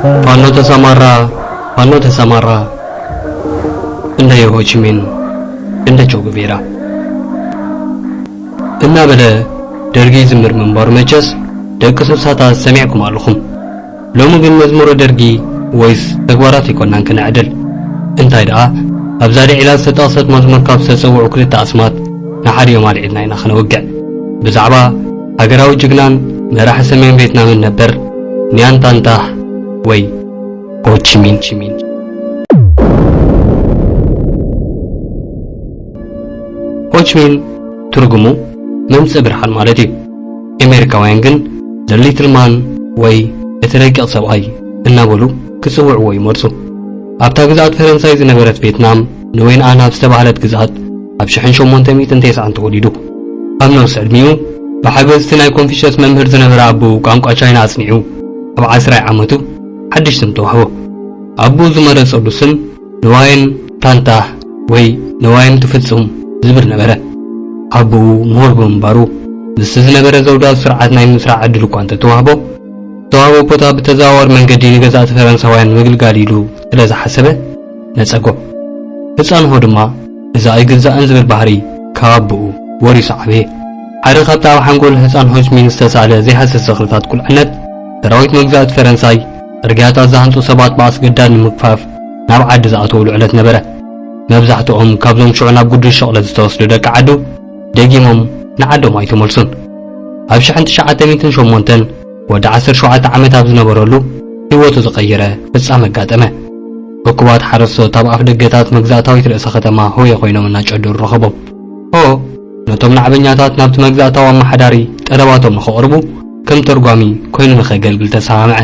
ፋኖ ተሰማራ፣ ፋኖ ተሰማራ፣ እንደ ሆቺሚን፣ እንደ ቾ ጉቬራ እናበለ ደርጊ ይዝምር ምንባሩ መቸስ ደቂ ስሳታት ሰሚዕኩም ኣለኹም። ሎሚ ግን መዝሙረ ደርጊ ወይስ ተግባራት ኣይኮናን ክነዕድል። እንታይ ደኣ፣ ኣብዛ ልዒላ ዝተጠቕሰት መዝሙር ካብ ዝተጸውዑ ክልተ ኣስማት ንሓዲኦም ኣልዒልና ኢና ክነውግዕ። ብዛዕባ ሃገራዊ ጅግናን መራሒ ሰሜን ቬትናምን ነበር ኒያን ታንታህ ወይ ሆቺሚን። ሆችሚን ትርጉሙ መምጽኢ ብርሃን ማለት እዩ። ኣሜሪካውያን ግን The Little Man ወይ እቲ ረቂቕ ሰብኣይ እናበሉ ክጽውዕዎ ይመርጹ። ኣብታ ግዝኣት ፈረንሳይ ዝነበረት ቬትናም ንወይን ኣን ኣብ ዝተባህለት ግዝኣት ኣብ ሽሕን ሸሞንተ ሚእትን ተስዓን ተወሊዱ። ኣብ ነብሲ ዕድሚኡ ብሓገዝ እቲ ናይ ኮንፊሽየስ መምህር ዝነበረ ኣቦኡ ቋንቋ ቻይና ኣጽኒዑ ኣብ ዓስራይ ዓመቱ ሓድሽ ስም ተዋህቦ። ኣቦኡ ዝመረጸሉ ስም ንዋይን ታንታህ ወይ ንዋይን ትፍጽም ዝብል ነበረ። ኣቦኡ ምሁር ብምንባሩ ምስቲ ዝነበረ ዘውዳዊ ስርዓት ናይ ምስራዕ ዕድል እኳ እንተተዋህቦ፣ ዝተዋህቦ ቦታ ብተዘዋዋሪ መንገዲ ንገዛእቲ ፈረንሳውያን ምግልጋል ኢሉ ስለ ዝሓሰበ ነጸጎ። ህጻንሆ ድማ እዛ ኣይግዛእን ዝብል ባህሪ ካብ ኣቦኡ ወሪሱ ዓበየ። ሓደ ካብቲ ኣብ ሓንጎል ህጻን ሆችሚን ዝተሳእለ ዘይሃስስ ዝኽርታት ቁልዕነት፣ ሰራዊት መግዛእቲ ፈረንሳይ ጽርግያታት ዝሃንጹ ሰባት ብኣስገዳድ ንምግፋፍ ናብ ዓዲ ዝኣተውሉ ዕለት ነበረ። መብዛሕትኦም ካብዞም ሽዑ ናብ ጉዱሽ ሽቕለት ዝተወስዱ ደቂ ዓዱ ደጊሞም ንዓዶም ኣይተመልሱን። ኣብ ሽሕን ትሽዓተ ሚእትን ሸሞንተን ወዲ ዓሰርተ ሸውዓተ ዓመት ኣብ ዝነበረሉ ህይወቱ ዝቐየረ ፍጻመ ኣጋጠመ። እኩባት ሓረስቶት ኣብ ኣፍ ደገታት መግዛእታዊት ርእሰ ከተማ ሆየ ኮይኖም እናጨደሩ ረኸቦም። ሆ ነቶም ናዕበኛታት ናብቲ መግዛእታዊ ኣመሓዳሪ ጠለባቶም ንኸቕርቡ ከም ተርጓሚ ኮይኑ ንኸገልግል ተሰማምዐ።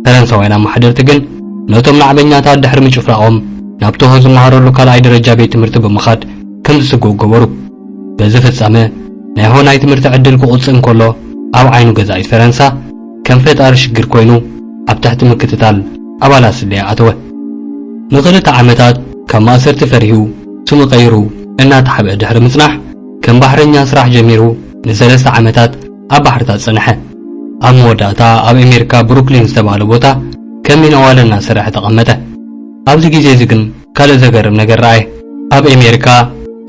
ፈረንሳውያን ኣመሓደርቲ ግን ነቶም ናዕበኛታት ድሕሪ ምጭፍላቖም ናብቲ ሆ ዝመሃረሉ ካልኣይ ደረጃ ቤት ትምህርቲ ብምኻድ ከም ዝስግኡ ገበሩ። በዚ ፍጻመ ናይ ሆ ናይ ትምህርቲ ዕድል ክቑጽ እንከሎ ኣብ ዓይኑ ገዛኢት ፈረንሳ ከም ፈጣሪ ሽግር ኮይኑ ኣብ ትሕቲ ምክትታል ኣባላት ስለያ ኣተወ። ንኽልተ ዓመታት ካብ ማእሰርቲ ፈሪሁ ስሙ ቀይሩ እናተሓብአ ድሕሪ ምጽናሕ ከም ባሕረኛ ስራሕ ጀሚሩ ንሰለስተ ዓመታት ኣብ ባሕርታት ጸንሐ። ኣብ መወዳእታ ኣብ ኣሜሪካ ብሩክሊን ዝተባህለ ቦታ ከም ሚነዋለ እናሰርሐ ተቐመጠ። ኣብዚ ግዜ እዚ ግን ካልእ ዘገርም ነገር ረኣየ። ኣብ ኣሜሪካ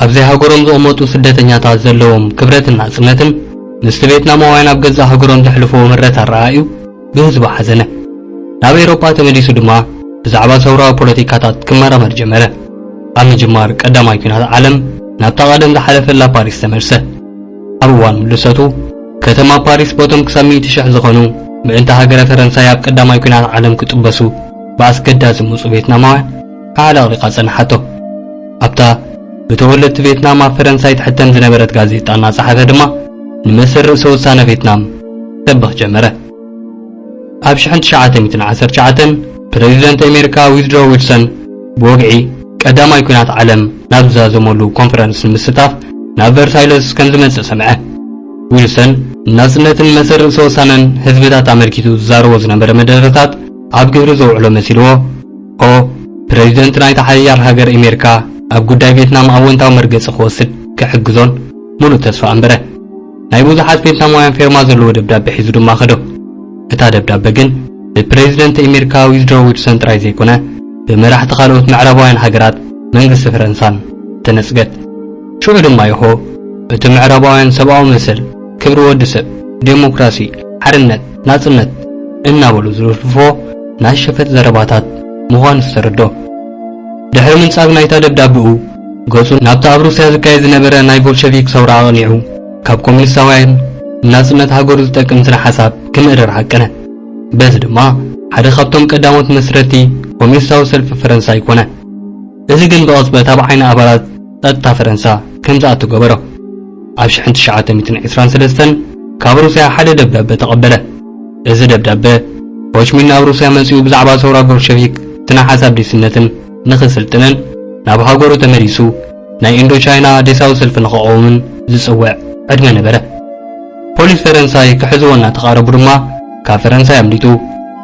ኣብ ዘይሃገሮም ዝቕመጡ ስደተኛታት ዘለዎም ክብረትን ናጽነትን ምስቲ ቬትናማውያን ኣብ ገዛእ ሃገሮም ዘሕልፍዎ ምረት ኣረኣእዩ ብህዝቢ ሓዘነ። ናብ ኤውሮጳ ተመሊሱ ድማ ብዛዕባ ሰውራዊ ፖለቲካታት ክመራመር ጀመረ። ኣብ ምጅማር ቀዳማይ ኲናት ዓለም ናብታ ቀደም ዝሓለፈላ ፓሪስ ተመልሰ። ኣብ እዋን ምልሰቱ ከተማ ፓሪስ በቶም ክሳብ ሚእቲ ሽሕ ዝኾኑ ምእንቲ ሃገረ ፈረንሳይ ኣብ ቀዳማይ ኲናት ዓለም ክጥበሱ ብኣስገዳድ ዝመጹ ቬትናማውያን ኣዕለቕሊቓ ጸንሓቶ። ኣብታ ብተወለድቲ ቬትናም ኣብ ፈረንሳይ ትሕተም ዝነበረት ጋዜጣ እናጸሓፈ ድማ ንመሰል ርእሰ ውሳነ ቬትናም ክሰብኽ ጀመረ። ኣብ ሽሕን ትሽዓተ ሚእትን ዓሰርተ ትሽዓተን ፕረዚደንት ኣሜሪካ ዊዝድሮ ዊልሰን ብወግዒ ቀዳማይ ኲናት ዓለም ናብ ዝዛዘመሉ ኮንፈረንስ ንምስታፍ ናብ ቨርሳይለስ ከም ዝመጽእ ሰምዐ። ዊልሰን ንናጽነትን መሰል ርእሰ ውሳነን ህዝብታት ኣመልኪቱ ዝዛረቦ ዝነበረ መደረታት ኣብ ግብሪ ዘውዕሎ መሲልዎ፣ ሆ ፕረዚደንት ናይታ ሓያል ሃገር ኣሜሪካ ኣብ ጉዳይ ቬትናም ኣወንታዊ መርገጺ ክወስድ ክሕግዞን ሙሉእ ተስፋ ኣንበረ። ናይ ብዙሓት ቬትናማውያን ፌርማ ዘለዎ ደብዳቤ ሒዙ ድማ ከዶ። እታ ደብዳቤ ግን ብፕረዚደንት ኣሜሪካ ዊዝድሮ ዊልሰን ጥራይ ዘይኮነ፣ ብመራሕቲ ካልኦት ምዕራባውያን ሃገራት መንግስቲ ፈረንሳን ተነጽገት። ሽዑ ድማ ይሆ እቲ ምዕራባውያን ሰብኣዊ መሰል፣ ክብሪ ወዲ ሰብ፣ ዴሞክራሲ፣ ሓርነት፣ ናጽነት እናበሉ ዝልፍፎ ናይ ሸፈጥ ዘረባታት ምዃኑ ዝተረዶ። ድሕሪ ምንጻግ ናይታ ደብዳቤኡ፣ ገጹ ናብቲ ኣብ ሩስያ ዝካየድ ዝነበረ ናይ ቦልሸቪክ ሰውራ ኣቕኒዑ፣ ካብ ኮሚኒስታውያን ንናጽነት ሃገሩ ዝጠቅም ስነ ሓሳብ ክምእርር ሃቀነ። በዚ ድማ ሓደ ካብቶም ቀዳሞት መስረቲ ኮሚኒስታዊ ሰልፊ ፈረንሳይ ኮነ። እዚ ግን ብቕጽበት ኣብ ዓይኒ ኣባላት ጸጥታ ፈረንሳ ከም ዝኣቱ ገበሮ። ኣብ ሽሕን ትሽዓተ ሚእትን ዕስራን ሰለስተን ካብ ሩስያ ሓደ ደብዳቤ ተቐበለ። እዚ ደብዳቤ ሆችሚን ናብ ሩስያ መጺኡ ብዛዕባ ሰውራ ቦልሸቪክ እቲ ናይ ሓሳብ ዴስነትን ንኽስልጥንን ናብ ሃገሩ ተመሊሱ ናይ ኢንዶ ቻይና ዴሳዊ ሰልፊ ንኽቐውምን ዝጽውዕ ዕድመ ነበረ። ፖሊስ ፈረንሳይ ክሕዝዎ እናተቓረቡ ድማ ካብ ፈረንሳይ ኣምሊጡ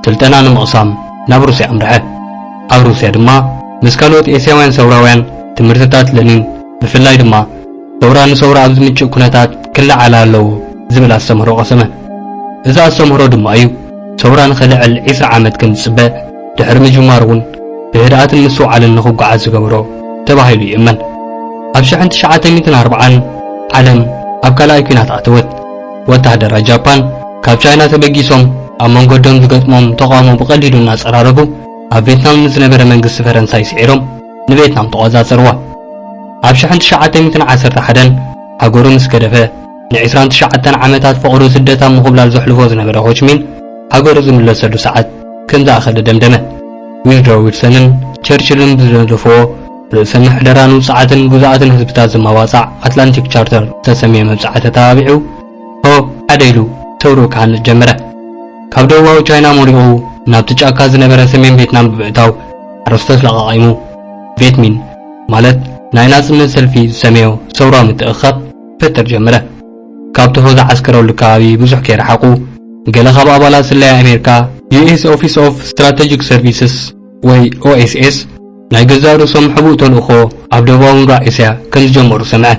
ስልጠና ንምቕሳም ናብ ሩስያ ኣምርሐ። ኣብ ሩስያ ድማ ምስ ካልኦት ኤስያውያን ሰውራውያን ትምህርትታት ለኒን ብፍላይ ድማ ሰውራ ንሰውራ ኣብ ዝምችእ ኩነታት ክለዓል ኣለዎ ዝብል ኣስተምህሮ ቀሰመ። እዚ ኣስተምህሮ ድማ እዩ ሰውራ ንኸልዕል ዕስራ ዓመት ከም ዝጽበ፣ ድሕሪ ምጅማሩ እውን ብህድኣትን ምስትውዓልን ንኽጓዓዝ ዝገበሮ ተባሂሉ ይእመን። ኣብ ሽሕን ትሽዓተ ሚእትን ኣርባዓን ዓለም ኣብ ካልኣይ ኲናት ኣተወት። ወተሃደራት ጃፓን ካብ ቻይና ተበጊሶም ኣብ መንገዶም ዝገጥሞም ተቓውሞ ብቐሊሉ እናጸራረጉ፣ ኣብ ቬትናም ንዝነበረ መንግስቲ ፈረንሳይ ስዒሮም ንቬትናም ተቖጻጸርዋ። ኣብ ሽሕን ትሽዓተ ሚእትን ዓሰርተ ሓደን ሃገሩ ምስ ገደፈ፣ ንዕስራን ትሽዓተን ዓመታት ፍቕሩ ስደት ኣብ ምኹብላል ዘሕልፎ ዝነበረ ሆችሚን ሃገሩ ዝምለሰሉ ሰዓት ከም ዝኣኸለ ደምደመ። ዊዝድሮ ዊልሰንን ቸርችልን ብዝነደፍዎ ርእሰ ምሕደራ ንውጽዓትን ግዙኣትን ህዝብታት ዝመባጻዕ ኣትላንቲክ ቻርተር ዝተሰምየ መብጽዓ ተተባቢዑ፣ ሆ ሓደ ኢሉ ተውርኡ ክሃንጽ ጀመረ። ካብ ደቡባዊ ቻይና መሪቑ ናብቲ ጫካ ዝነበረ ሰሜን ቬትናም ብምእታው ሓረስቶት ለቓቒሙ፣ ቬትሚን ማለት ናይ ናጽነት ሰልፊ ዝሰመዮ ሰውራ ምትእኽኻብ ክፈጥር ጀመረ። ካብቲ ሆ ዝዓስከረሉ ከባቢ ብዙሕ ከይረሓቑ፣ ገለ ካብ ኣባላት ስለያ ኣሜሪካ፣ ዩ ኤስ ኦፊስ ኦፍ ስትራቴጂክ ሰርቪስስ ወይ ኦ ኤስ ኤስ፣ ናይ ገዛእ ርእሶም ሕቡእ ተልእኾ ኣብ ደቡባዊ ምብራቕ ኤስያ ከም ዝጀመሩ ሰምዐ።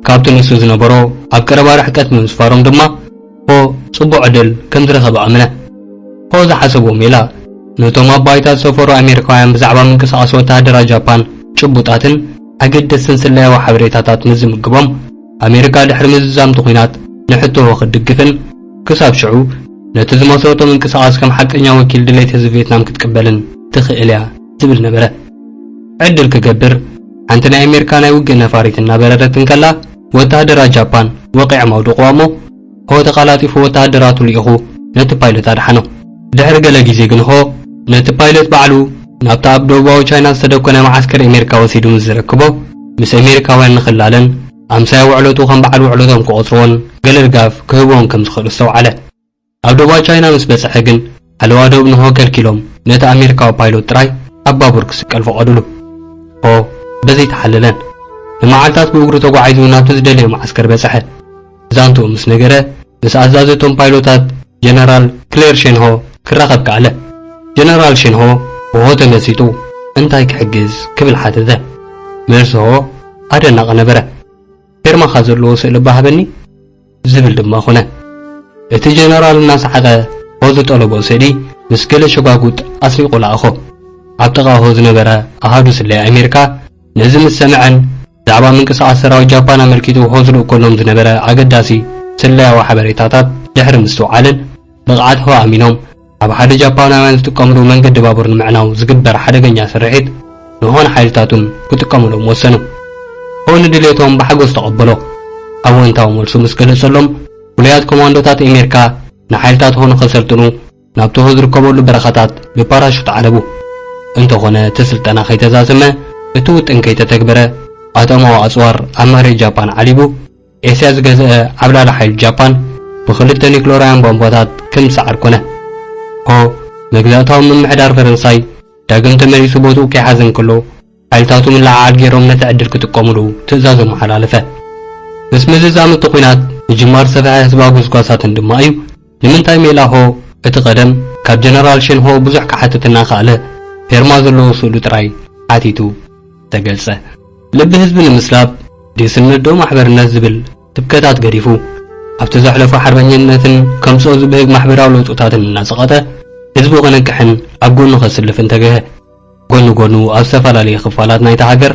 ካብቲ ንሱ ዝነበሮ ኣብ ቀረባ ርሕቀት ብምስፋሮም ድማ፣ ሆ ጽቡቕ ዕድል ከም ዝረኸበ ኣመነ። ሆ ዝሓሰቦ ሜላ፣ ነቶም ኣብ ባይታ ዝሰፈሩ ኣሜሪካውያን ብዛዕባ ምንቅስቓስ ወተሃደራት ጃፓን ጭቡጣትን ኣገደስትን ስለያዊ ሓበሬታታት ምስ ዝምግቦም፣ ኣሜሪካ ድሕሪ ምዝዛምቲ ኲናት ንሕቶ ሆ ክትድግፍን፣ ክሳብ ሽዑ ነቲ ዝመስረቶ ምንቅስቓስ ከም ሓቀኛ ወኪል ድሌት ህዝቢ ቬትናም ክትቅበልን ትኽእል እያ ዝብል ነበረ። ዕድል ክገብር፣ ሓንቲ ናይ ኣሜሪካ ናይ ውግእ ነፋሪት እናበረረት እንከላ፣ ወተሃደራት ጃፓን ወቒዖም ኣውድቕዋ እሞ፣ ሆ ተቐላጢፉ ወተሃደራቱ ልኢኹ ነቲ ፓይለት ኣድሓኖ። ድሕሪ ገለ ግዜ ግን ሆ ነቲ ፓይለት ባዕሉ ናብቲ ኣብ ደቡባዊ ቻይና ዝተደኮነ መዓስከር ኣሜሪካ ወሲዱ ምስ ዝረክቦ፣ ምስ ኣሜሪካውያን ንኽላለን ኣምሳያ ውዕለቱ ከም በዓል ውዕለቶም ክቖጽርዎን ገለ ድጋፍ ክህብዎም ከም ዝኽእሉ ኣስተውዓለ። ኣብ ደቡባዊ ቻይና ምስ በጽሐ ግን፣ ሓለዋ ዶብ ንሆ ከልኪሎም፣ ነቲ ኣሜሪካዊ ፓይሎት ጥራይ ኣብ ባቡር ክስቀል ፈቐዱሉ። ሆ በዚ ተሓለለን። ንመዓልታት ብእግሩ ተጓዒዙ ናብቲ ዝደለዮ መዓስከር በጽሐ። ዛንትኡ ምስ ነገረ፣ ምስ ኣዛዚ እቶም ፓይሎታት ጀነራል ክሌር ሼንሆ ክራኸብ ከኣለ። ጀነራል ሼንሆ ብሆ ተመሲጡ፣ "እንታይ ክሕግዝ?" ክብል ሓተተ። መልሲ ሆ ኣደናቒ ነበረ። "ፌርማኻ ዘለዎ ስእሊ እባ ሃበኒ?" ዝብል ድማ ኾነ። እቲ ጀነራል እናሰሓቐ ሆ ዝጠለቦ ስእሊ ምስ ገለ ሸጓጉጥ ኣስኒቑ ለኣኾ። ኣብ ጥቓ ሆ ዝነበረ ኣሃዱ ስለያ ኣሜሪካ ነዚ ምስ ሰምዐን፣ ብዛዕባ ምንቅስቓስ ሰራዊት ጃፓን ኣመልኪቱ ሆ ዝልእከሎም ዝነበረ ኣገዳሲ ስለያዊ ሓበሬታታት ድሕሪ ምስትውዓልን፣ ብቕዓት ሆ ኣሚኖም፣ ኣብ ሓደ ጃፓናውያን ዝጥቀምሉ መንገዲ ባቡር ንምዕናው ዝግበር ሓደገኛ ስርሒት ንሆን ሓይልታቱን ክጥቀምሎም ወሰኑ። ሆ ንድሌቶም ብሓጎስ ተቐበሎ። ኣወንታዊ መልሱ ምስ ገለጸሎም፣ ፍሉያት ኮማንዶታት ኣሜሪካ ንሓይልታት ሆ ንኸሰልጥኑ ናብቲ ሆ ዝርከበሉ በረኻታት ብፓራሹት ዓለቡ። እንተኾነ፣ እቲ ስልጠና ከይተዛዘመ፣ እቲ ውጥን ከይተተግበረ፣ ኣቶማዊ ኣጽዋር ኣብ መሬት ጃፓን ዓሊቡ፣ ኤስያ ዝገዝአ ዓብላሊ ሓይሊ ጃፓን ብኽልተ ኒክለራውያን ቦምባታት ከም ዝሰዓር ኮነ። ሆ መግዛእታዊ ምምሕዳር ፈረንሳይ ዳግም ተመሊሱ ቦትኡ ከይሓዘ እንከሎ፣ ሓይልታቱ ምልዕዓል ገይሮም ነቲ ዕድል ክጥቀሙሉ ትእዛዝ ኣመሓላለፈ። ምስ ምዝዛም እቲ ኲናት ምጅማር ዝሰፍሐ ህዝባዊ ጎስጓሳትን ድማ እዩ። ንምንታይ ሜላ ሆ እቲ ቀደም ካብ ጀነራል ሼን ሆ ብዙሕ ክሓትት እናኸኣለ፣ ፌርማ ዘለዎ ስእሉ ጥራይ ሓቲቱ ተገልጸ። ልቢ ህዝቢ ንምስላብ፣ ዴስነት ዶ ማሕበርነት ዝብል ስብከታት ገዲፉ፣ ኣብቲ ዘሕለፎ ሓርበኝነትን ከምጽኦ ዝብህግ ማሕበራዊ ለውጥታትን እናጸቐጠ፣ ህዝቡ ከነቅሕን ኣብ ጎኑ ከስልፍን ተገሀ። ጎኒ ጎኑ ኣብ ዝተፈላለየ ክፋላት ናይታ ሃገር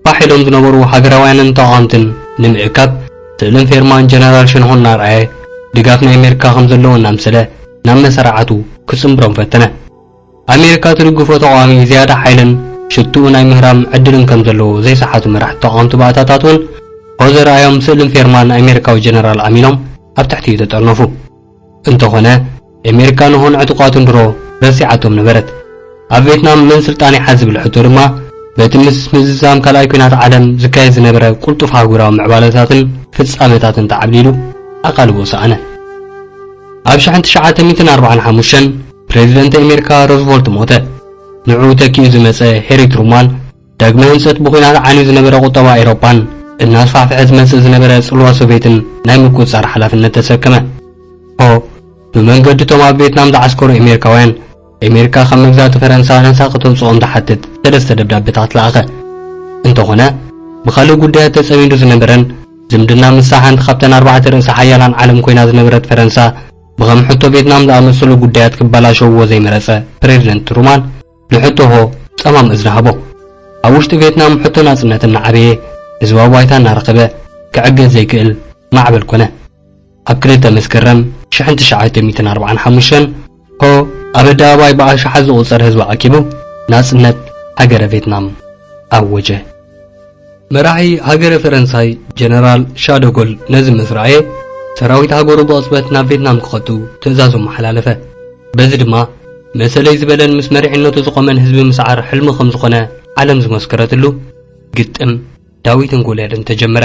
ፋሕ ኢሎም ዝነበሩ ሃገራውያንን ተቓወምትን ንምእካብ፣ ስእልን ፌርማን ጀነራል ሸንሆን እናርኣየ፣ ድጋፍ ናይ ኣሜሪካ ከም ዘለዎ እናምሰለ ናብ መሰራዕቱ ክጽንብሮም ፈተነ። ኣሜሪካ ትድግፎ ተቓዋሚ ዝያዳ ሓይልን ሽትኡ ናይ ምህራም ዕድልን ከም ዘለዎ ዘይሰሓቱ መራሕቲ ተቓወምቲ ባእታታት እውን፣ ሆ ዘርኣዮም ስእልን ፌርማን ኣሜሪካዊ ጀነራል ኣሚኖም ኣብ ትሕቲኡ ተጠርነፉ። እንተኾነ፣ ኣሜሪካ ንሆን ዕጡቓቱን ድሮ ረሲዓቶም ነበረት። ኣብ ቬትናም መን ስልጣን ይሓዝ ዝብል ሕቶ ድማ፣ በቲ ምስ ምዝዛም ካልኣይ ኲናት ዓለም ዝካየድ ዝነበረ ቅልጡፍ ኣህጉራዊ ምዕባለታትን ፍጻመታትን ተዓብሊሉ ኣቓልቦ ሰኣነ። ኣብ ሽሕን ትሽዓተ ሚእትን ኣርባዓን ሓሙሽተን ፕሬዚደንት ኣሜሪካ ሮዝቨልት ሞተ። ንዕኡ ተኪኡ ዝመጸ ሄሪ ትሩማን፣ ዳግመ ህንጸት ብኲናት ዓንዩ ዝነበረ ቁጠባ ኤውሮጳን እናስፋሕፍሐ ዝመጽእ ዝነበረ ጽልዋ ሶቬትን ናይ ምቁጽጻር ሓላፍነት ተሰከመ። ሆ ብመንገዲ እቶም ኣብ ቬትናም ዝዓስከሩ ኣሜሪካውያን፣ ኣሜሪካ ካብ መግዛእቲ ፈረንሳ ነጻ ከተውጽኦም ዝሓትት ሰለስተ ደብዳቤታት ለኣኸ። እንተኾነ፣ ብኻልእ ጉዳያት ተጸሚዱ ዝነበረን ዝምድና ምስታ ሓንቲ ካብተን ኣርባዕተ ርእሰ ሓያላን ዓለም ኮይና ዝነበረት ፈረንሳ ብኸም ሕቶ ቬትናም ዝኣመሰሉ ጉዳያት ክበላሸውዎ ዘይመረጸ ፕሬዝደንት ትሩማን ንሕቶ ሆ ጸማም እዝኒ ሃቦ። ኣብ ውሽጢ ቬትናም ሕቶ ናጽነት እናዓበየ፣ ህዝባዊ ባይታ እናረኸበ ክዕገት ዘይክእል ማዕበል ኮነ። ኣብ ክልተ መስከረም ሽሕን ትሽዓተ ሚእትን ኣርባዓን ሓሙሽተን ሆ ኣብ ኣደባባይ ብኣሽሓት ዝቑጸር ህዝቢ ኣኪቡ ናጽነት ሃገረ ቬትናም ኣወጀ። መራሒ ሃገረ ፈረንሳይ ጀነራል ሻደጎል ነዚ ምስ ረኣየ፣ ሰራዊት ሃገሩ ብቕጽበት ናብ ቬትናም ክኸቱ ትእዛዙ መሓላለፈ። በዚ ድማ መሰለይ ዝበለን ምስ መሪሕነቱ ዝቖመን ህዝቢ ምስዓር ሕልሚ ከም ዝኾነ ዓለም ዝመስከረትሉ ግጥም ዳዊትን ጎልያድን ተጀመረ።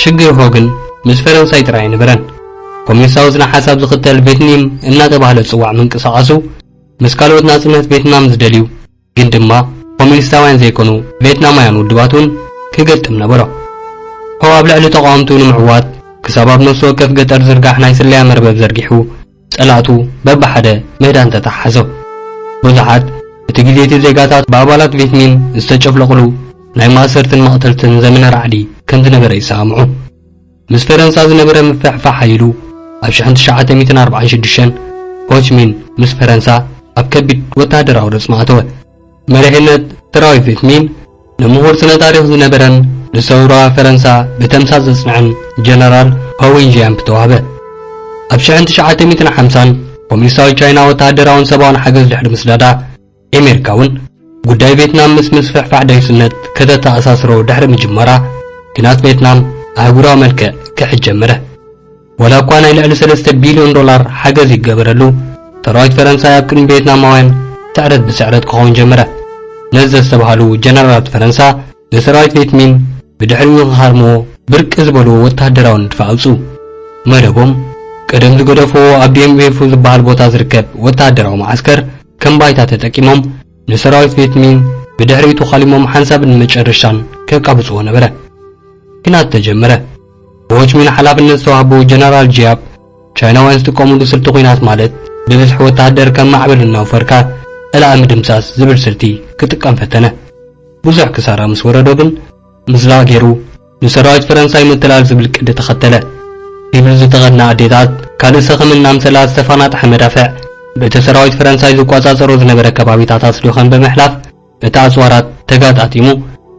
ሽግር ሆ ግን ምስ ፈረንሳይ ጥራይ ኣይነበረን። ኮሚኒስታዊ ስነ ሓሳብ ዝኽተል ቬትኒም እናተባህለ ዝጽዋዕ ምንቅስቓሱ ምስ ካልኦት ናጽነት ቬትናም ዝደልዩ ግን ድማ ኮሚኒስታውያን ዘይኮኑ ቬትናማውያን ውድባት እውን ክገጥም ነበሮ። ሆ ኣብ ልዕሊ ተቓወምቱ ንምዕዋት ክሳብ ኣብ ነፍሲ ወከፍ ገጠር ዝርጋሕ ናይ ስለያ መርበብ ዘርጊሑ ጸላእቱ በብሓደ ምህዳን ተተሓሓዞ። ብዙሓት እቲ ግዜ እቲ ዜጋታት ብኣባላት ቬትሚን ዝተጨፍለቑሉ ናይ ማእሰርትን መቕተልትን ዘመነ ራዕዲ ከም ዝነበረ ይሰማምዑ። ምስ ፈረንሳ ዝነበረ ምፍሕፋሕ ሓይሉ ኣብ ሽሕን ትሽዓተ ሚእትን ኣርባዓን ሽዱሽተን ሆችሚን ምስ ፈረንሳ ኣብ ከቢድ ወተሃደራዊ ረጽሚ ኣተወ። መሪሕነት ሰራዊት ቬትሚን ንምሁር ስነ ታሪኽ ዝነበረን ንሰውራ ፈረንሳ ብተምሳስ ዘጽንዐን ጀነራል ሆዊን ዢያምፕ ተዋህበ። ኣብ ሽሕን ትሽዓተ ሚእትን ሓምሳን ኮሚኒስታዊት ቻይና ወተሃደራውን ሰብኣውን ሓገዝ ድሕሪ ምስዳዳ፣ ኣሜሪካ እውን ጉዳይ ቬትናም ምስ ምስፍሕፋሕ ዳይስነት ከተተኣሳስሮ ድሕሪ ምጅማራ፣ ኲናት ቬትናም ኣህጉራዊ መልክዕ ክሕዝ ጀመረ። ዋላ እኳ ናይ ልዕሊ ሰለስተ ቢልዮን ዶላር ሓገዝ ይገበረሉ፣ ሰራዊት ፈረንሳይ ኣብ ቅድሚ ቬትናማውያን ስዕረት ብስዕረት ክኸውን ጀመረ። ነዚ ዘስተብሃሉ ጀነራላት ፈረንሳ ንሰራዊት ቬትሚን ብድሕሪኡ ክሃርምዎ ብርቂ ዝበልዎ ወተሃደራዊ ንድፊ ኣውጽኡ። መደቦም ቀደም ዝገደፍዎ ኣብ ዲኤምኤፍ ዝበሃል ቦታ ዝርከብ ወተሃደራዊ መዓስከር ከም ባይታ ተጠቂሞም ንሰራዊት ቬትሚን ብድሕሪኡ ተዃሊሞም ሓንሳብን መጨረሻን ከቃብጽዎ ነበረ። ኲናት ተጀመረ። ብሆችሚን ሓላፍነት ዝተዋህቦ ጀነራል ጂያብ፣ ቻይናውያን ዝጥቀሙሉ ስልቲ ኲናት ማለት ብብዝሒ ወተሃደር ከም ማዕበል እናወፈርካ ጸላኢ ምድምሳስ ዝብል ስልቲ ክጥቀም ፈተነ። ብዙሕ ክሳራ ምስ ወረዶ ግን፣ ምዝላቕ ገይሩ ንሰራዊት ፈረንሳይ ምትላል ዝብል ቅዲ ተኸተለ። ቢብል ዝተኸድና ኣዴታት፣ ካልእ ሰኽም እናምሰላ ዝተፋናጥሐ መዳፍዕ፣ በቲ ሰራዊት ፈረንሳይ ዝቆጻጸሮ ዝነበረ ከባቢታት ኣስሊኸን ብምሕላፍ፣ እቲ ኣጽዋራት ተጋጣጢሙ፣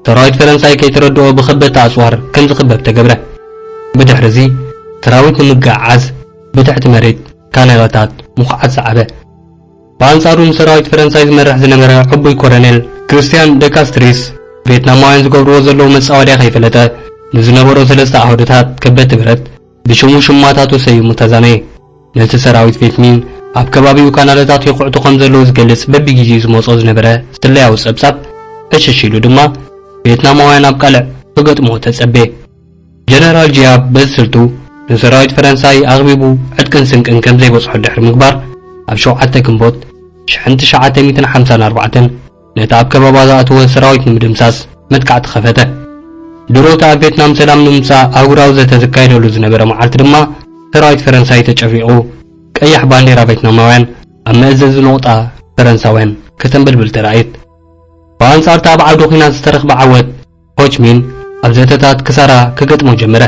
ሰራዊት ፈረንሳይ ከይተረድኦ ብኸበድቲ ኣጽዋር ከም ዝኽበብ ተገብረ። ብድሕሪ እዚ፣ ሰራዊት ንምግዕዓዝ ብትሕቲ መሬት ካሜራታት ምኹዓት ሰዓበ። ብኣንጻሩ ንሰራዊት ፈረንሳይ ዝመርሕ ዝነበረ ዕቡይ ኮሎኔል ክርስትያን ደካስትሪስ፣ ቬትናማውያን ዝገብርዎ ዘለዉ መጻወድያ ከይፈለጠ፣ ንዝነበሮ ሰለስተ ኣሃዱታት ከበድቲ ብረት ብሽሙ ሽማታቱ ሰይሙ ተዛነየ። ነቲ ሰራዊት ቬትሚን ኣብ ከባቢኡ ካናለታት ይኹዕቱ ከም ዘለዉ ዝገልጽ በብግዜኡ ዝመጾ ዝነበረ ስለያዊ ጸብጻብ ዕሽሽ ኢሉ ድማ፣ ቬትናማውያን ኣብ ቃልዕ ክገጥምዎ ተጸበየ። ጀነራል ጂያብ በዚ ስልቱ ንሰራዊት ፈረንሳይ ኣኽቢቡ ዕጥቅን ስንቅን ከም ዘይበጽሖ ድሕሪ ምግባር፣ ኣብ ሸውዓተ ግንቦት ሽሕን ትሽዓተ ሚእትን ሓምሳን ኣርባዕተን ነቲ ኣብ ከባባ ዝኣተወ ሰራዊት ንምድምሳስ መጥቃዕቲ ከፈተ። ድሮ እቲ ኣብ ቬትናም ሰላም ንምምጻእ ኣህጉራዊ ዘተ ዝካየደሉ ዝነበረ መዓልቲ ድማ ሰራዊት ፈረንሳይ ተጨፍሊቑ ቀያሕ ባንዴራ ቬትናማውያን ኣብ መእዘዚ ነቑጣ ፈረንሳውያን ከተንበልብል ተራእየት። ብኣንጻር እቲ ኣብ ዓውዲ ኲናት ዝተረኽበ ዓወት፣ ሆችሚን ኣብ ዘተታት ክሳራ ክገጥሞ ጀመረ።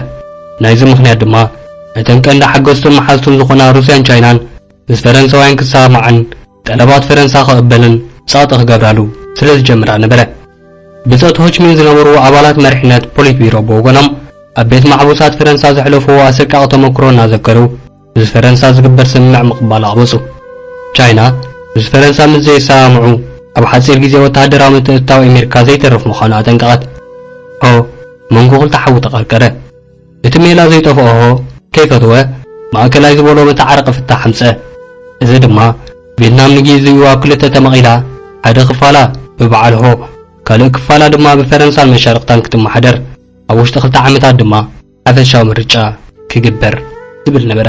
ናይዚ ምኽንያት ድማ እተን ቀንዲ ሓገዝቱን መሓዝቱን ዝኾና ሩስያን ቻይናን ምስ ፈረንሳውያን ክሰማማዓን ጠለባት ፈረንሳ ክቕበልን ጸቕጢ ክገብራሉ ስለ ዝጀምራ ነበረ። ብጾት ሆችሚን ዝነበሩ ኣባላት መሪሕነት ፖሊት ቢሮ ብወገኖም ኣብ ቤት ማሕቡሳት ፈረንሳ ዘሕለፍዎ ኣሰቃቒ ተመክሮ እናዘከሩ ምስ ፈረንሳ ዝግበር ስምምዕ ምቕባል ኣቕበጹ። ቻይና ምስ ፈረንሳ ምስ ዘይሰማምዑ ኣብ ሓጺር ግዜ ወተሃደራዊ ምትእትታው ኣሜሪካ ዘይተርፍ ምዃኑ ኣጠንቀቐት። ሆ መንጎ ክልተ ሓዊ ተቐርቀረ። እቲ ሜላ ዘይጠፍኦ ሆ ከይፈተወ ማእከላይ ዝበሎ መተዓረቂ ፍታሕ ኣምጸ። እዚ ድማ ቬትናም ንግዜኡ ኣብ ክልተ ተመቒላ፣ ሓደ ክፋላ ብበዓል ሆ፣ ካልእ ክፋላ ድማ ብፈረንሳን መሻርቕታን ክትመሓደር፣ ኣብ ውሽጢ ክልተ ዓመታት ድማ ሓፈሻዊ ምርጫ ክግበር ዝብል ነበረ።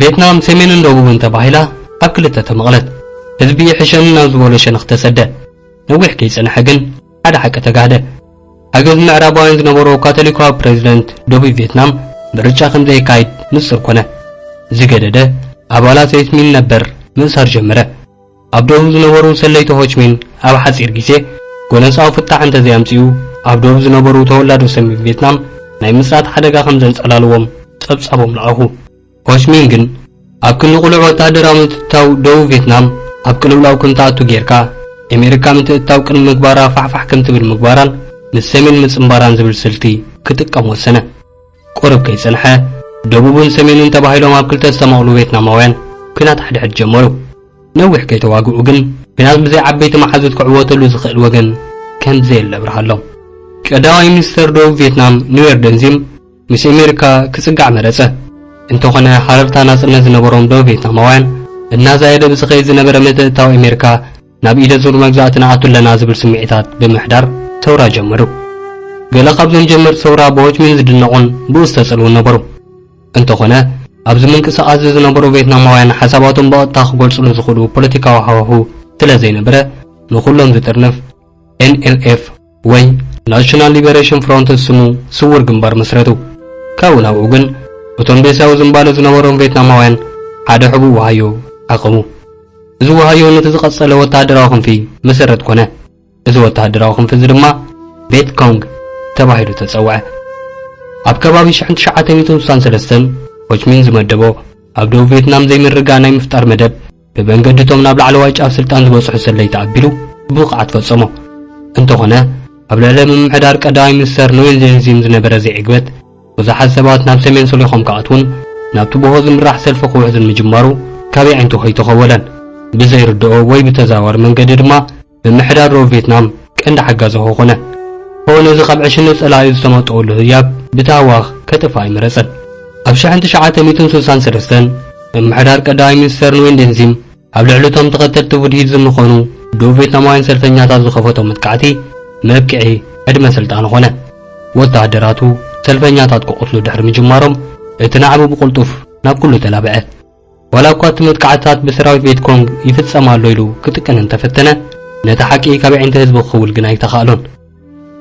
ቬትናም ሰሜንን ደቡብን ተባሂላ ኣብ ክልተ ተመቕለት። ህዝቢ ይሕሸኒ ናብ ዝበሎ ሸነኽ ተሰደ። ነዊሕ ከይጸንሐ ግን ሓደ ሓቂ ተጋህደ። ሓገዝ ምዕራባውያን ዝነበሮ ካቶሊካዊ ፕሬዝደንት ደቡብ ቪየትናም ምርጫ ከም ዘየካይድ ንጹር ኮነ። ዝገደደ ኣባላት ሆችሚን ነበር ምእሳር ጀመረ። ኣብ ደቡብ ዝነበሩ ሰለይቲ ሆችሚን ኣብ ሓጺር ግዜ ጎነጻዊ ፍታሕ እንተዘይኣምጺኡ፣ ኣብ ደቡብ ዝነበሩ ተወላዶ ሰሜን ቪየትናም ናይ ምጽናት ሓደጋ ከም ዘንጸላልዎም ጸብጻቦም ለኣኹ። ሆችሚን ግን ኣብ ክንዲ ቅሉዕ ወተሃደራዊ ምትእትታው ደቡብ ቪየትናም ኣብ ቅልውላው ከም ትኣቱ ጌርካ፣ ኣሜሪካ ምትእትታው ቅድሚ ምግባራ ፋሕፋሕ ከም ትብል ምግባራን ምስ ሰሜን ምጽንባራን ዝብል ስልቲ ክጥቀም ወሰነ። ቁሩብ ከይጸንሐ፣ ደቡብን ሰሜንን ተባሂሎም ኣብ ክልተ ዝተመቕሉ ቪየትናማውያን ኲናት ሓድሕድ ጀመሩ። ነዊሕ ከይተዋግኡ ግን፣ ኲናት ብዘይ ዓበይቲ መሓዙት ክዕወተሉ ዝኽእል ወገን ከም ዘየለ ኣብርሃሎም። ቀዳማይ ሚኒስተር ደቡብ ቪየትናም ኑዌር ደንዚም ምስ ኣሜሪካ ክጽጋዕ መረጸ። እንተኾነ፣ ሃረርታ ናጽነት ዝነበሮም ደቡብ ቪየትናማውያን እናዛየደ ብዝኸይድ ዝነበረ ምትእትታው ኣሜሪካ ናብ ኢደ ዙር መግዛእቲ ንኣቱ ኣለና ዝብል ስምዒታት ብምሕዳር ሰውራ ጀመሩ። ገለ ካብዞም ጀመርቲ ሰውራ ብሆችሚን ዝድነቑን ብኡ ዝተጸልዉን ነበሩ። እንተኾነ፣ ኣብዚ ምንቅስቓስ እዚ ዝነበሩ ቪየትናማውያን ሓሳባቶም ብቐጥታ ክገልጽሉ ዝኽእሉ ፖለቲካዊ ሃዋህው ስለ ዘይነበረ፣ ንኹሎም ዝጥርንፍ ኤን ኤል ኤፍ ወይ ናሽናል ሊበሬሽን ፍሮንት ዝስሙ ስዉር ግንባር መስረቱ። ካብኡ ናብኡ ግን፣ እቶም ቤሳዊ ዝንባለ ዝነበሮም ቪየትናማውያን ሓደ ሕቡእ ዋሃዮ ዓቐቡ። እዚ ዋሃዮ ነቲ ዝቐጸለ ወተሃደራዊ ክንፊ መሰረት ኮነ። እዚ ወተሃደራዊ ክንፊ እዚ ድማ ቬት ኮንግ ተባሂሉ ተጸውዐ። ኣብ ከባቢ ሽሕን ትሽዓተ ሚእትን ስሳን ሰለስተን ሆችሚን ዝመደቦ ኣብ ደቡብ ቪየትናም ዘይምርግጋእ ናይ ምፍጣር መደብ፣ ብመንገዲ እቶም ናብ ላዕለዋይ ጫፍ ስልጣን ዝበጽሑ ሰለይቲ ኣቢሉ ብብቕዓት ፈጸሞ። እንተኾነ፣ ኣብ ልዕሊ ምምሕዳር ቀዳማይ ሚኒስተር ኑዌን ዜንዚም ዝነበረ ዘይዕግበት፣ ብዙሓት ሰባት ናብ ሰሜን ሰሊኾም ክኣትዉን ናብቲ ብሆ ዝምራሕ ሰልፊ ክውሕዙን ምጅማሩ፣ ካብ የዒንቱ ከይተኸወለን። ብዘይርድኦ ወይ ብተዘዋዋሪ መንገዲ ድማ፣ ምምሕዳር ደቡብ ቪየትናም ቀንዲ ሓጋዚ ኾነ። ሆ ነዚ ካብ ዕሽነት ጸላኢኡ ዝተመጠወሉ ህያብ ብታህዋኽ ከጥፍእ ኣይመረጸን። ኣብ ሽሕን ትሽዓተ ሚእትን ስሳን ሰለስተን፣ ምምሕዳር ቀዳማይ ሚኒስተር ኑዌን ዴንዚም ኣብ ልዕሊ እቶም ተኸተልቲ ቡድሂዝም ዝኾኑ ደቡብ ቪየትናማውያን ሰልፈኛታት ዝኸፈቶ መጥቃዕቲ፣ መብቅዒ ዕድመ ስልጣኑ ኾነ። ወተሃደራቱ ሰልፈኛታት ክቐትሉ ድሕሪ ምጅማሮም፣ እቲ ናዕቢ ብቕልጡፍ ናብ ኩሉ ተላብዐ። ዋላ እኳ እቲ መጥቃዕትታት ብሰራዊት ቬት ኮንግ ይፍጸም ኣሎ ኢሉ ክጥቀን እንተፈተነ፣ ነቲ ሓቂ ካብ ኣዒንቲ ህዝቢ ክኽውል ግን ኣይተኻእሎን።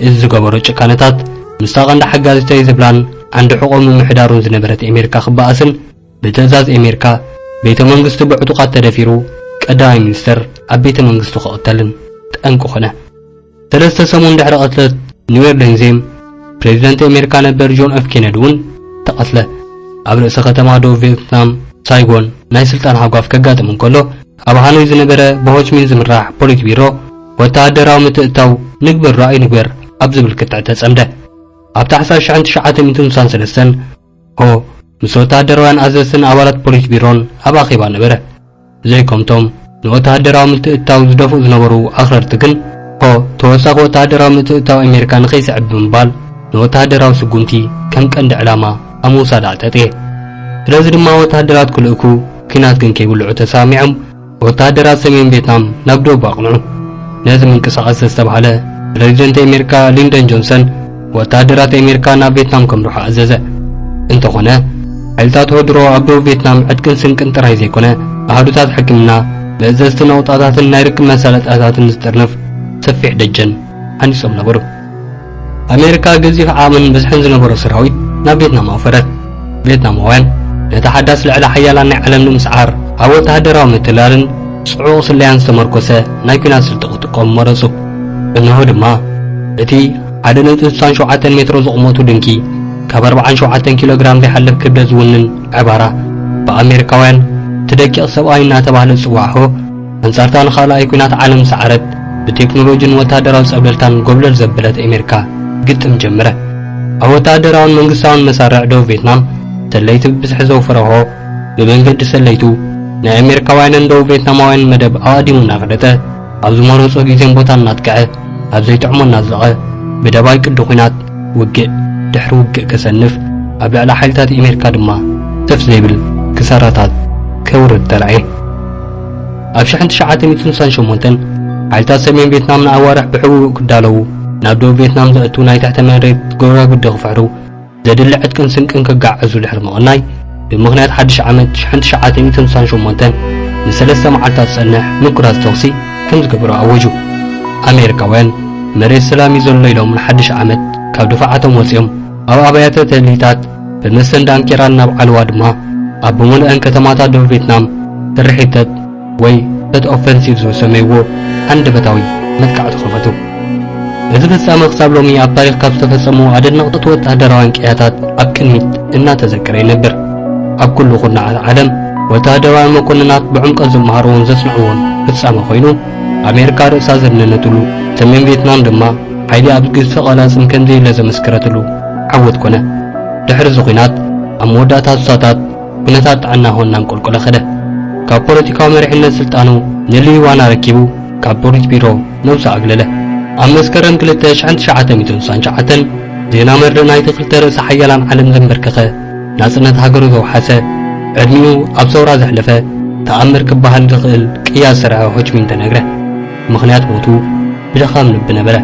እዚ ዝገበሮ ጭካነታት፣ ምስታ ቀንዲ ሓጋዚተይ ዝብላን ዓንዲ ሕቖ ምምሕዳሩን ዝነበረት ኣሜሪካ ክበኣስን፣ ብትእዛዝ ኣሜሪካ፣ ቤተ መንግስቲ ብዕጡቓት ተደፊሩ፣ ቀዳማይ ሚኒስተር ኣብ ቤተ መንግስቱ ክቕተልን ጠንቂ ኾነ። ሰለስተ ሰሙን ድሕሪ ቅትለት ኒውዮርክ ዴንዜም፣ ፕሬዚደንት ኣሜሪካ ነበር ጆን ኤፍ ኬነዲ እውን ተቐትለ። ኣብ ርእሰ ከተማ ደቡብ ቪየትናም ሳይጎን ናይ ስልጣን ሃጓፍ ከጋጥም እንከሎ፣ ኣብ ሃኖይ ዝነበረ ብሆችሚን ዝምራሕ ፖሊት ቢሮ፣ ወተሃደራዊ ምትእትታው ንግበር ዶ ኣይንግበር ኣብ ዝብል ክትዕ ተጸምደ። ኣብ ታሕሳስ ሽሕን ትሽዓተ ሚእትን ስሳን ሰለስተን ሆ ምስ ወተሃደራውያን ኣዘዝትን ኣባላት ፖሊት ቢሮን ኣብ ኣኼባ ነበረ። ዘይኮምቶም ንወተሃደራዊ ምትእትታው ዝደፍኡ ዝነበሩ ኣኽረርቲ ግን፣ ሆ ተወሳኺ ወተሃደራዊ ምትእትታው ኣሜሪካ ንኸይስዕብ ብምባል፣ ንወተሃደራዊ ስጉምቲ ከም ቀንዲ ዕላማ ኣብ ምውሳድ ኣዕጠጥየ። ስለዚ ድማ ወተሃደራት ክልእኩ፣ ኲናት ግን ከይብልዑ ተሰማሚዖም፣ ወተሃደራት ሰሜን ቬትናም ናብ ደቡብ ኣቕንዑ። ነዚ ምንቅስቓስ ዘስተብሃለ ፕሬዚደንት ኣሜሪካ ሊንደን ጆንሰን፣ ወተሃደራት ኣሜሪካ ናብ ቬትናም ከምርሑ ኣዘዘ። እንተኾነ፣ ሓይልታት ወድሮ ኣብ ደቡብ ቬትናም ዕጥቅን ስንቅን ጥራይ ዘይኮነ፣ ኣሃዱታት ሕክምና፣ መእዘዝቲ ነቑጣታትን ናይ ርክብ መሳለጥያታትን ዝጥርንፍ ሰፊሕ ደጀን ሃኒጾም ነበሩ። ኣሜሪካ ገዚፍ ዓቕምን ብዝሕን ዝነበሮ ሰራዊት ናብ ቬትናም ኣውፈረት። ቬትናማውያን ነቲ ሓዳስ ልዕለ ሓያላን ናይ ዓለም ንምስዓር ኣብ ወተሃደራዊ ምትላልን ጽዑቕ ስለያን ዝተመርኮሰ ናይ ኲናት ስልቲ ክጥቀሙ መረጹ። እንሆ ድማ፣ እቲ ሓደ ነጥቢ ስሳን ሸውዓተን ሜትሮ ዝቕመቱ ድንኪ፣ ካብ ኣርባዓን ሸውዓተን ኪሎ ግራም ዘይሓልፍ ክብደት ዝውንን ዕባራ፣ ብኣሜሪካውያን እቲ ደቂቕ ሰብኣዊ እናተባህለ ዝጽዋዕ ሆ፣ ኣንጻርታ ንኻልኣይ ኲናት ዓለም ዝሰዓረት፣ ብቴክኖሎጂን ወተሃደራዊ ጸብለልታን ጎብለል ዘበለት ኣሜሪካ ግጥም ጀመረ። ኣብ ወተሃደራውን መንግስታውን መሳርዕ ደቡብ ቬትናም፣ ሰለይቲ ብብዝሒ ዘውፈረ ሆ፣ ብመንገዲ ሰለይቱ፣ ናይ ኣሜሪካውያንን ደቡብ ቬትናማውያንን መደብ ኣቐዲሙ እናፈለጠ፣ ኣብ ዝመረጾ ግዜን ቦታን እናጥቅዐ፣ ኣብ ዘይጥዕሞ እናዝለቐ፣ ብደባይ ቅዲ ኲናት ውግእ ድሕሪ ውግእ ከሰንፍ፣ ኣብ ልዕሊ ሓይልታት ኣሜሪካ ድማ ተፍ ዘይብል ክሳራታት ከውርድ ተራእየ። ኣብ ሽሕን ትሽዓተ ሚእትን ስሳን ሸሞንተን፣ ሓይልታት ሰሜን ቬትናም ንኣዋርሕ ብሕቡእ ክዳለዉ፣ ናብ ደቡብ ቬትናም ዘእቱ ናይ ትሕተ መሬት ጎራጉዲ ክፍሕሩ፣ ዘድሊ ዕጥቅን ስንቅን ከጋዕዙ ድሕሪ ምቕናይ፣ ብምኽንያት ሓድሽ ዓመት ሽሕን ትሽዓተ ሚእትን ስሳን ሸሞንተን ንሰለስተ መዓልታት ዝጸንሕ ምኩራዝ ተኹሲ ከም ዝገበሩ ኣወጁ። ኣሜሪካውያን መሬት ሰላም እዩ ዘሎ ኢሎም ንሓድሽ ዓመት ካብ ድፋዓቶም ወፂኦም ኣብ ኣብያተ ትእሊታት ብመስተን ዳንኬራን ናብ ዓለዋ ድማ ኣብ ብምልአን ከተማታት ደቡብ ቬትናም ስርሒተት ወይ ተት ኦፈንሲቭ ዝሰመይዎ ሃንደበታዊ መጥቃዕቲ ከፈቱ። እዚ ፍጻመ ክሳብ ሎሚ ኣብ ታሪኽ ካብ ዝተፈጸሙ ኣደነቕቲ ወተሃደራውያን ቅያታት ኣብ ቅድሚት እናተዘከረ ይነብር። ኣብ ኩሉ ኩርናዓት ዓለም ወተሃደራውያን መኮንናት ብዕምቀት ዝመሃርዎን ዘጽንዕዎን ፍጻመ ኮይኑ ኣሜሪካ ርእሳ ዘድነነትሉ ሰሜን ቬትናም ድማ ሓይሊ ኣብ ግዝፊ ቃላጽን ከምዘየለ ዘመስከረትሉ ዓወት ኮነ። ድሕሪ እዚ ኲናት ኣብ መወዳእታ ሱሳታት ኩነታት ጥዕና ሆን እናንቆልቆለ ከደ። ካብ ፖለቲካዊ መሪሕነት ስልጣኑ ንሊዋን ኣረኪቡ ካብ ፖሊት ቢሮ ነብሱ ኣግለለ። ኣብ መስከረም ክልተ ሺሕ ትሽዓተ ሚእትን ስሳን ትሽዓተን ዜና መርድእ ናይቲ ክልተ ርእሰ ሓያላን ዓለም ዘንበርከኸ ናጽነት ሃገሩ ዘውሓሰ ዕድሚኡ ኣብ ሰውራ ዘሕለፈ ተኣምር ክበሃል ዝኽእል ቅያ ዝሰርሐ ሆችሚን ተነግረ። ምኽንያት ሞቱ ብድኻም ልቢ ነበረ።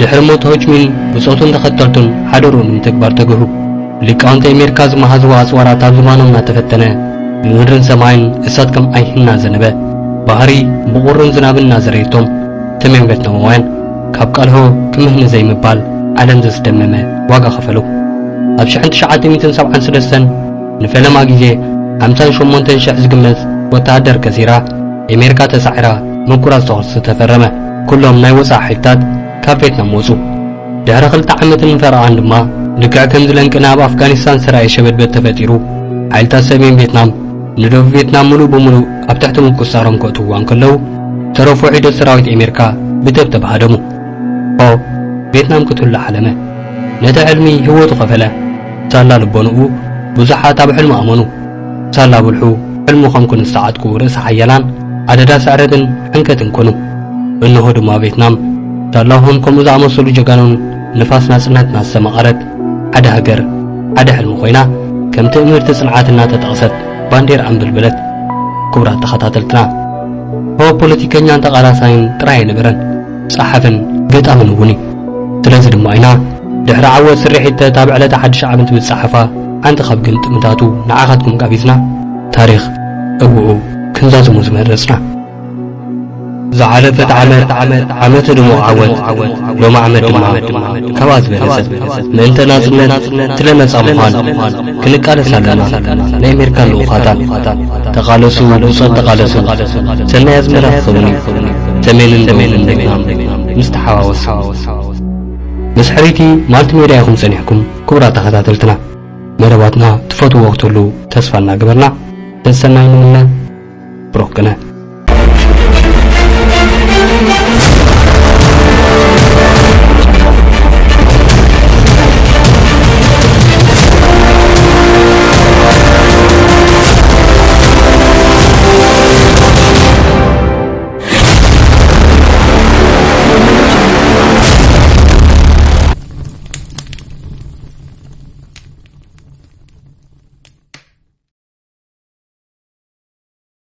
ድሕሪ ሞት ሆችሚን ብጾቱን ተኸተልቱን ሓደርኡ ንምትግባር ተግሁ። ሊቃውንቲ ኣሜሪካ ዝመሃዝዎ ኣጽዋራት ኣብ ዝባኖም እናተፈተነ ብምድርን ሰማይን እሳት ከም ኣይሂ እናዘነበ ባህሪ ብቑርን ዝናብን እናዘረየቶም ሰሜን ቬትናማውያን ካብ ቃልሆ ክምህኒ ዘይምባል ዓለም ዘስደመመ ዋጋ ከፈሉ። ኣብ ሺሕ ትሽዓተ ሚእትን ሰብዓን ሰለስተን ንፈለማ ግዜ ሓምሳን ሸሞንተን ሽሕ ዝግመት ወተሃደር ከሲራ ኣሜሪካ ተሳዒራ ምቁራጽ ተኹሲ ተፈረመ። ኩሎም ናይ ወጻኢ ሓይልታት ካብ ቬትናም ወጹ። ድሕሪ ክልተ ዓመትን ፈረቓን ድማ ልክዕ ከምዚ ለንቅነ ኣብ ኣፍጋኒስታን ሰራየ ሸበድበድ ተፈጢሩ። ሓይልታት ሰሜን ቬትናም ንደቡብ ቬትናም ምሉእ ብምሉእ ኣብ ትሕቲ ምቁጽጻሮም ከእትውዋ እንከለዉ ዝተረፉ ሒደት ሰራዊት ኣሜሪካ ብተብተብ ሃደሙ። ሆ ቬትናም ክትህሉ ሓለመ። ነቲ ሕልሚ ህይወቱ ከፈለ። ሳላ ልቦንኡ ብዙሓት ኣብ ሕልሙ ኣመኑ። ሳላ ብልሑ ሕልሙ ከም ክንስዓጥኩ ርእሰ ሓያላን ኣደዳ ስዕረትን ሕንከትን ኮኑ። እንሆ ድማ ቬትናም ሳላሆም ከምኡ ዝኣመሰሉ ጀጋኑን ንፋስ ናጽነትና ዝተመቐረት ሓደ ሃገር ሓደ ሕልሚ ኮይና ከም ትእምርቲ ጽንዓት እናተጠቕሰት ባንዴር ኣንበልበለት። ክቡራት ተኸታተልትና ሆ ፖለቲከኛን ተቓላሳይን ጥራይ ኣይነበረን፣ ጸሓፍን ገጣምን እውን እዩ። ስለዚ ድማ ኢና ድሕሪ ዓወት ስርሒት ተት ኣብ ዕለተ ሓድሽ ዓመት ብዝጸሓፋ ሓንቲ ካብ ግምጥምታቱ ንዓኻትኩም ጋቢዝና ታሪኽ እውኡ ክንዛዝሞ ዝመረጽና። ዝሓለፈት ዓመት ዓመተ ድሙቕ ዓወት ሎሚ ዓመት ድማ ካብኣ ዝበለጸት ምእንተ ናጽነት ትለነጻ ምዃን ክንቃለስ ኣለና። ናይ ኣሜሪካ ልኡኻታን ተቓለሱ ብጾት ተቓለሱ ሰናይ ኣዝመራ ክኸውን እዩ። ሰሜንን ደቡብን ቬትናም ምስ ተሓዋወሱ ምስ ሕርይቲ ማልቲ ሜድያ ኢኹም ጸኒሕኩም ክቡራት ተኸታተልትና። መደባትና ትፈትዎ ክትህሉ ተስፋ እናገበርና ሰሰናይ ንምነ። ብሩኽ ቅነ።